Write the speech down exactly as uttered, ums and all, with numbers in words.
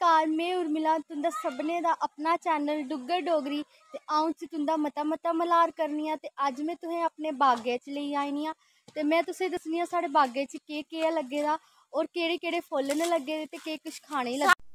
नमस्कार, में उर्मिला, तुं'दा सभनें दा अपना चैनल डुग्गर डोगरी, ते अ'ऊं च तुं'दा मता मता मल्हार करनी आं। ते अज्ज में तुसें अपने बागै च लेई आई नी आं, ते में तुसें दस्सनी आं साढ़े बागै च केह् केह् ऐ लग्गे दा, और केह्ड़े केह्ड़े फुल्ल न लग्गे दे, ते केह् किश खाने गी लग्गे।